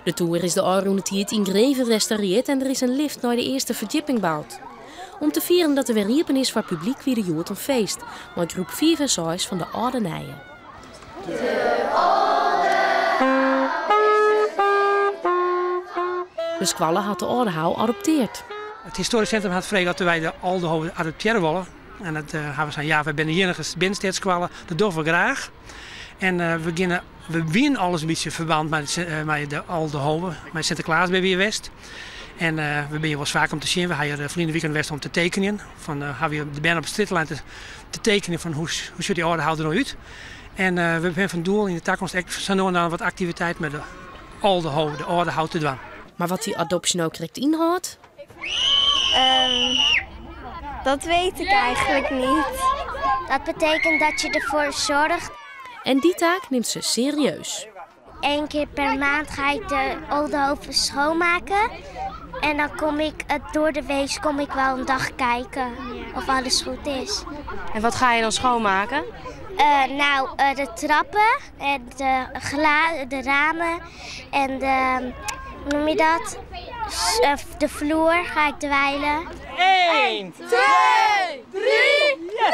De toer is de ôfrûne tiid yngreven restaureard en der is in lift nei de earste ferdjipping boud. Om te fieren dat er wer iepen is foar publyk wie der hjoed in feest mei groep fiif en seis fan de Alde Nije. De skoalle hat de Aldehou adopteard. It Histoarysk Sintrum hat frege oft wy de Aldehou adoptearje wolle. En dat hawwe we sein, ja, wy binne de iennige binnenstedsskoalle, dat dogge we graach. En we geane, we wienen al ris in bytsje ferwant mei de Aldehou, mei Sinteklaas binne we hjir west. En we binne hjir wolris faak om te sjen. We ha hjir ferline wike west om te tekenjen. Fan ha we de bern op de strjitte lein te tekenjen fan hoe sjocht dy Aldehou der no út. En we binne fan doel yn de takomst ek sa no en dan wat aktiviteit mei de Aldehou, de Aldehou te dwaan. Mar wat dy adopsje no krekt ynhâldt? Dat weet ik eigenlijk niet. Dat betekent dat je ervoor zorgt. En die taak nimt se serieus. Eén keer per maand ga ik de Oldehove schoonmaken. En dan kom ik het door de week kom ik wel een dag kijken of alles goed is. En wat ga je dan schoonmaken? Nou, de trappen en de ramen en de, hoe noem je dat? De vloer ga ik dweilen. 1, 2, 3, ja!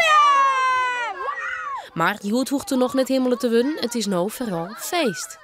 Mar hjoed hoecht der noch net himmele te wurden, it is no foaral feest.